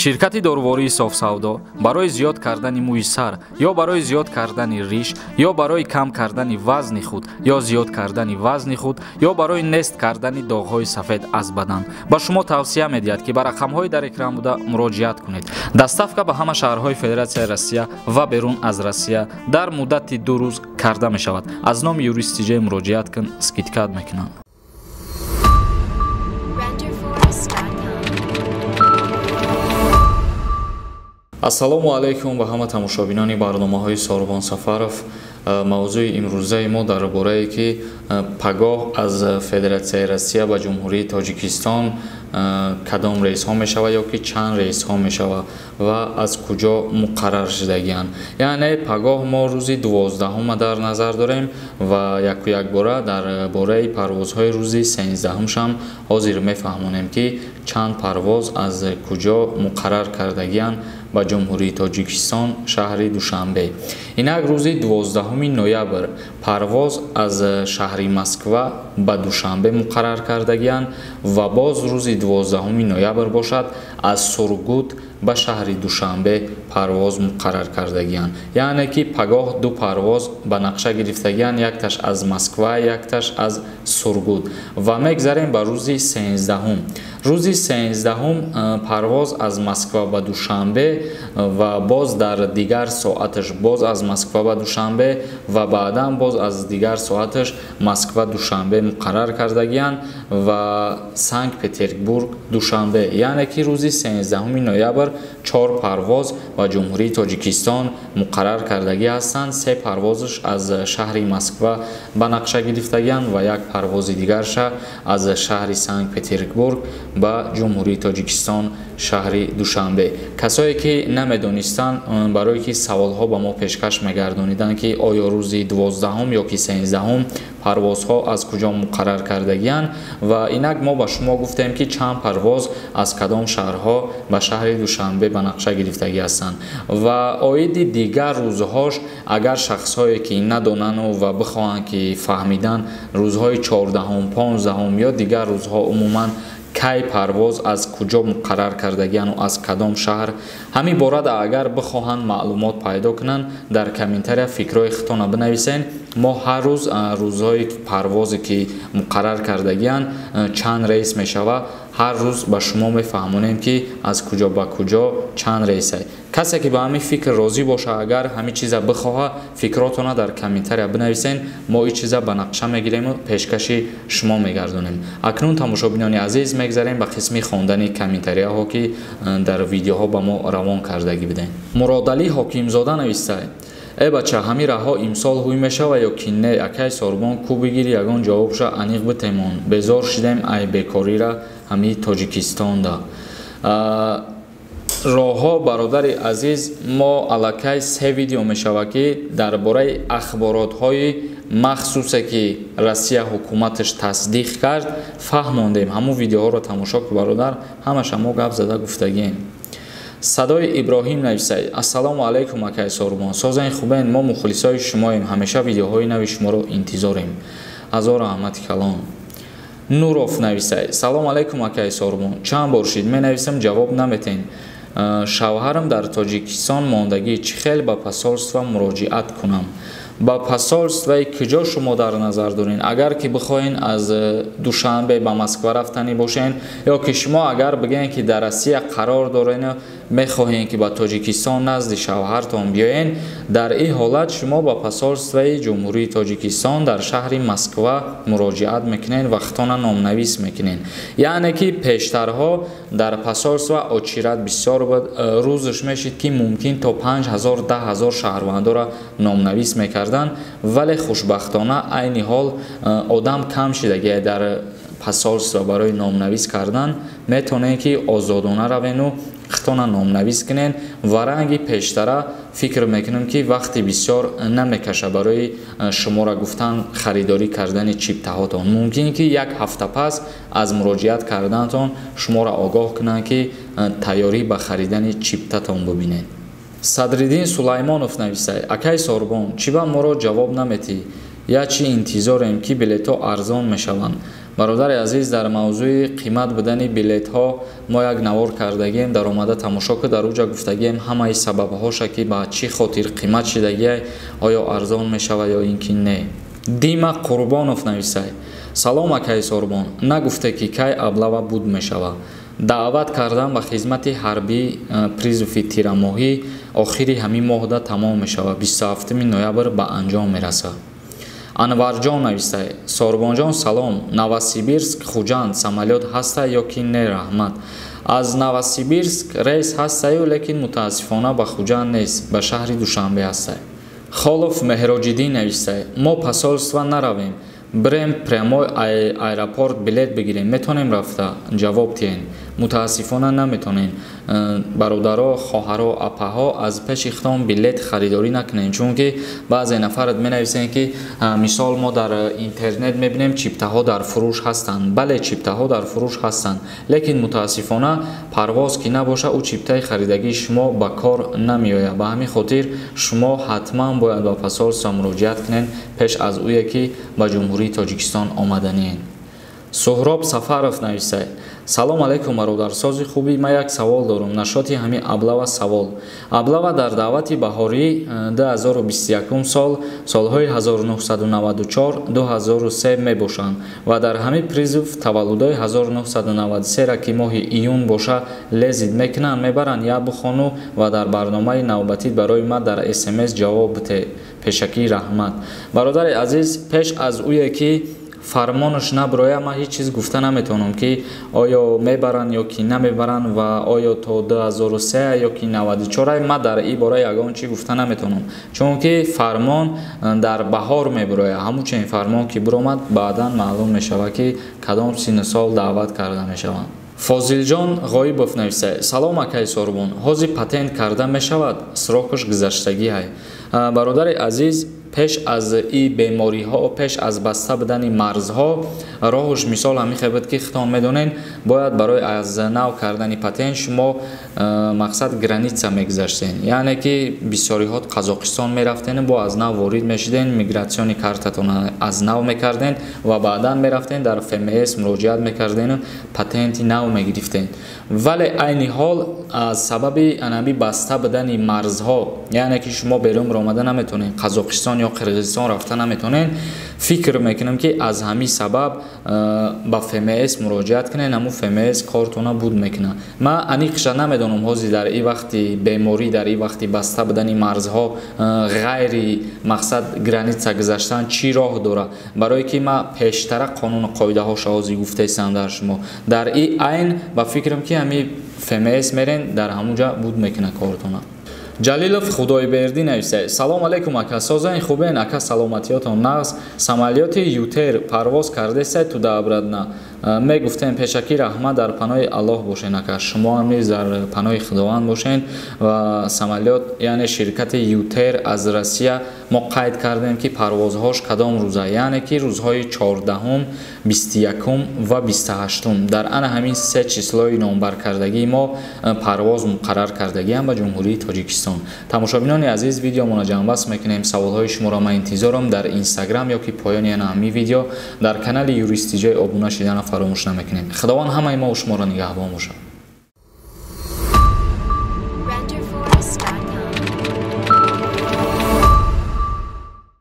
Ширкати дорувории Софсавдо барои зиёд кардани мӯи сар ё барои зиёд кардани риш ё барои кам кардани вазни худ ё зиёд кардани вазни худ ё барои нест кардани доғҳои сафед аз бадан ба шумо тавсия медиҳад, ки ба рақамҳои дар экран буда муроҷиат кунед. Доставка ба ҳама шаҳрҳои Федератсияи Россия ва берун аз Россия дар муддати 2 рӯз карда мешавад. Аз номи юрист Тиҷей муроҷиат кун, скидкат мекунанд. Ассалому алайкум ба ҳама тамошобинони барномаҳои Сорбон Сафаров. Мавзӯи имрӯзаи мо дар борае ки пагоҳ аз Федератсияи Россия ба Ҷумҳурии Тоҷикистон кадом рейсҳо мешавад ё ки чанд рейсҳо мешавад ва аз куҷо муқаррар шудагианд. Яъне пагоҳ мо рӯзи 12-ма дар назар дорем ва яку якбора дар бораи парвозҳои рӯзи 13-ҳам ҳозир мефаҳмонем, ки чанд парвоз аз куҷо муқаррар кардагианд ба Ҷумҳурии Тоҷикистон шаҳри Душанбе. Инак рӯзи 12 ноябр парвоз аз шаҳри Москва ба Душанбе муқаррар кардагианд ва боз рӯзи 12 ноябр бошад аз Сургут ба шаҳри Душанбе парвоз муқаррар кардагианд. Яъне ки пагоҳ ду парвоз ба нақша гирифтагианд, якташ аз Москва, якташ аз Сургут. Ва мегзарем ба рӯзи 13-ум. Рӯзи 13-ум парвоз аз Москва ба Душанбе ва боз дар дигар соаташ боз аз Москва ба Душанбе ва баъдан боз аз дигар соаташ Москва Душанбе муқаррар кардагианд ва Санкт-Петербург Душанбе. Яъне ки рӯзи 13 ноябр 4 парвоз ба Ҷумҳурии Тоҷикистон муқаррар кардагӣ ҳастанд. 3 парвозаш аз шаҳри Москва ба нақша гирифтагианд ва як парвози дигарша аз шаҳри Санкт-Петербург ба Ҷумҳурии Тоҷикистон шаҳри Душанбе. Касое ки намедонистанд, барое ки саволҳо ба мо пешкаш мегардониданд, ки оё рӯзи 12-ум ё ки 13-ум парвозҳо аз куҷо муқаррар кардагианд, ва инак мо ба шумо гуфтем, ки чанд парвоз аз кадом шаҳрҳо ба шаҳри Душанбе ба нақша гирифтагӣ ҳастанд. Ва оиди дигар рӯзҳош агар шахсҳое ки надонану ва бихоҳанд ки фаҳмидан рӯзҳои 14-ум, 15-ум ё дигар рӯзҳо умуман кай парвоз аз куҷо муқаррар кардагиану аз кадом шаҳр, ҳамин борада агар бихоҳанд маълумот пайдо кунанд, дар комментария фикрҳои худтона бинависен. Мо ҳар рӯз рӯзҳои парвозе ки муқаррар кардагианд чанд рейс мешавад, ҳар рӯз ба шумо мефаҳмонем, ки аз куҷо ба куҷо чанд рейсай. Касе ки ба ҳамин фикр розӣ боша, агар ҳамин чиза бихоҳа, фикротона дар комментария бинависен. Мо ин чиза ба нақша мегирему пешкаши шумо мегардонем. Акнун тамошобинони азиз, мегзарем ба қисми хондани комментарияҳо, ки дар видеоҳо ба мо равон кардагӣ будем. Муродалӣ Ҳокимзода навистае: э бача, ҳамин раҳо имсол ҳуй мешава ё ки не? Акай Сорбон, ку бигири ягон ҷавобша аниқ битемон. Безор шидем ай бекорира ҳамин Тоҷикистонда. Роҳҳо, бародари азиз, мо аллакай 3 видео мешава, ки дар бораи ахборотҳои махсусе ки Россия ҳукуматаш тасдиқ кард фаҳмондем. Ҳамун видеоҳоро тамошо ку бародар, ҳамаша мо гап зада гуфтагием. Садои Иброҳим нависад: ассалому алайкум акай Сорбон, созани хубен, мо мухлисои шумоем, ҳамеша видеоҳои нави шуморо интизорем. Ҳазор раҳмати калон. Нуров нависад: салом алайкум акай Сорбон, чанд бор шид менависам, ҷавоб наметен. Шавҳарам дар Тоҷикистон мондагӣ, чӣ хел ба посольство муроҷиат кунам? Ба посольствои куҷо шумо дар назар дорен? Агар ки бихоҳен аз Душанбе ба Москва рафтанӣ бошен, ё ки шумо агар бигӯен, ки дар Россия қарор дорен, мехоҳен ки ба Тоҷикистон назди шавҳартон биёен, дар ин ҳолат шумо ба посольствои Ҷумҳурии Тоҷикистон дар шаҳри Москва муроҷиат мекунен ва худтона номнавис мекунен. Яъне ки пештарҳо дар посольство очират бисёр буд, рӯзш мешид, ки мумкин то 5000 10000 шаҳрвандоро номнавис мекарданд, вале хушбахтона айни ҳол одам кам шидагия дар посольство барои номнавис кардан. Метавонед ки озодона равену худтона номнавис кунен ва ранги пештара фикр мекунем, ки вақти бисёр намекаша барои шуморо гуфтан харидорӣ кардани чиптаҳотон. Мумкин ки як ҳафта пас аз муроҷиат карданатон шуморо огоҳ кунанд, ки тайёрӣ ба харидани чиптатон бубинед. Садриддин Сулаймонов нависад: акай Сорбон, чӣ ба моро ҷавоб наметӣ? Я чӣ интизорем, ки билетҳо арзон мешаванд. Бародари азиз, дар мавзӯи қимат будани билетҳо мо як навор кардагием, дар омада тамошо ки дар уҷа гуфтагием ҳамаи сабабҳоша ки ба чӣ хотир қимат шидагиай, оё арзон мешавад ё ин ки не. Дима Қурбонов нависай: Салом акаи Сорбон, нагуфте ки кай облава буд мешавад. Даъват кардан ба хизмати ҳарбӣ призыв и тирамоҳӣ охири ҳамин моҳда тамом мешавад, 27 ноябр ба анҷом мерасад. Анварҷон навистай: Сорбонҷон салом, Новосибирск Хуҷанд самолёт ҳаста ё ки не, раҳмат. Аз Новосибирск рейс ҳастаю, лекин мутаассифона ба Хуҷанд нест, ба шаҳри Душанбе ҳастай. Холов Меҳроҷиддин навистай: Мо посольство наравем, бирем прямой аэропорт билет бигирем, метонем рафта? Ҷавоб диҳен. Мутаассифона наметонем. Бародаро, хоҳаро, апаҳо, аз пеши худтон билет харидорӣ накунем, чунки баъзе нафарат менависем ки мисол мо дар интернет мебинем чиптаҳо дар фурӯш ҳастанд. Бале, чиптаҳо дар фурӯш ҳастанд, лекин мутаассифона парвоз ки набоша, ӯ чиптаи харидагии шумо ба кор намеояд. Ба ҳамин хотир шумо ҳатман бояд ба посольство муроҷиат кунед пеш аз ӯе ки ба Ҷумҳурии Тоҷикистон омаданиед. Суҳроб Сафаров нависай: Салом алейкум бародарсози хуби, ман як савол дорам нашоти ҳамин облава. Савол: облава дар даъвати баҳории 2021 сол, солҳои 1994 2003 мебошанд ва дар ҳамин призыв таваллудои 1993 ки моҳи июн боша лезить мекунанд, мебаранд? Я бихону ва дар барномаи навбатӣ барои ман дар СМС ҷавоб бите. Пешакӣ раҳмат. Бародари азиз, пеш аз ӯе ки фармонаш наброя, ман ҳеҷ чиз гуфта наметавонам ки оё мебаранд ё ки намебаранд ва оё то 2003 ё ки 94. Ман дар ин бора ягон чӣ гуфта наметавонам, чунки фармон дар баҳор мебирояд. Ҳамун чунин фармон ки биромад, баъдан маълум мешавад ки кадом синну сол даъват карда мешаванд. Фозилҷон Ғоибов нависай: Салом акаи Сорбон, ҳозир патент карда мешавад? Срок аш гузаштагӣ ҳай. Бародари азиз, пеш аз и бемориҳо, пеш аз баста будани марзҳо, роҳуш мисол ҳамин хел буд ки худтон медонед, бояд барои аз нав кардани патент шумо мақсад граница мегузаштен, яъне ки бисёриҳо Қазоқистон мерафтен, бо аз нав ворид мешуден, миграционный картатон аз нав мекарден ва баъдан мерафтен дар ФМС муроҷиат мекардену патенти нав мегирифтен. Вале айни ҳол аз сабаби анаби баста будани марзҳо, яъне ки шумо берун омада наметонед, Қазоқистон ё Қирғизистон рафта наметонед, фикр мекунам ки аз ҳамин сабаб ба ФМС муроҷиат кунед, ҳамун ФМС кортона буд мекунад. Ман аниқша намедонам, ҳозир дар ин вақти беморӣ, дар ин вақти баста будани марзҳо, ғайри мақсад граница гузаштан чӣ роҳ дорад, барое ки ман пештара қонуну қоидаҳоша ҳозир гуфтаистам дар шумо. Дар ин айн ба фикрам ки ҳамин ФМС мерен, дар ҳамун ҷа буд мекунад кортона. Ҷалилов Худойбердӣ нависай: Салом алейкум ака, созани хубен ака, саломатиётон нағз, самолёти Ютер парвоз кардесай туда-обратно мегуфтем, пешакӣ раҳмат, дар паноҳи Аллоҳ бошен ака. Шумо ҳам низ дар паноҳи Худованд бошен. Ва самолёт, яъне ширкати Ютер аз Россия, мо қайд кардем ки парвозҳош кадом рӯза, яъне ки рӯзҳои 14-ум, 21-ум ва 28-ум, дар ана ҳамин се число и номбаркардагии мо парвоз муқаррар кардагиам ба Ҷумҳурии Тоҷикистон. Тамошобинони азиз, видеомонро ҷамъбаст мекунем. Саволҳои шуморо ман интизорам дар Инстаграм ё ки поёни ана ҳамин видео. Дар канали Юристиҷои обуна шидана фаромӯш намекунем. Худованд ҳамаи мо шуморо нигаҳбон бошад.